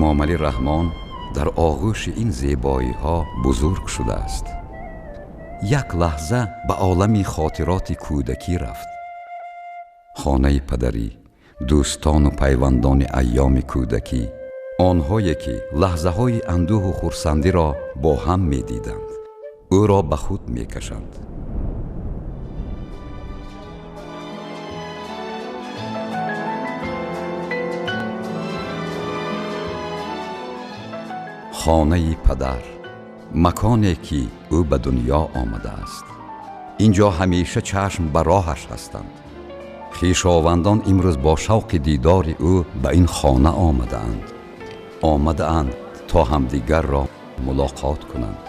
Эмомалӣ Раҳмон дар оғӯши ин зебоиҳо бузург шудааст. Як лаҳза ба олами хотироти кӯдакӣ рафт. Хонаи падарӣ, дӯстону пайвандони айёми кӯдакӣ, онҳое ки лаҳзаҳои андӯҳу хурсандиро бо ҳам медиданд, ӯро ба худ мекашанд. Хонаи падар, маконе ки ӯ ба дунё омадааст. Инҷо ҳамеша чашм ба роҳаш ҳастанд. Хешовандон имрӯз бо шавқи дидори ӯ ба ин хона омадаанд. Омадаанд то ҳамдигарро мулоқот кунанд.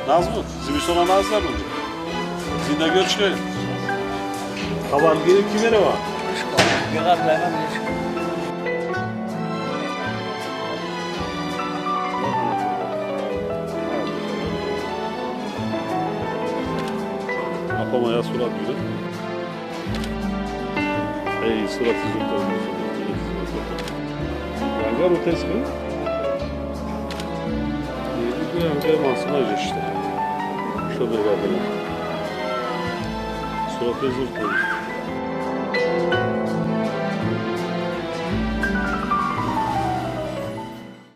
Нағз буд, зимистона нағз набуд. Зиндагиё чӣ хел? Хабаргирӣ кӣ меравад? Апама, я сурат гирам. Эй, сурати зудтар. Рангару тез кун. Рангаи Мансуна ижа шуда. Шо мегардонам. Сурати зудтар.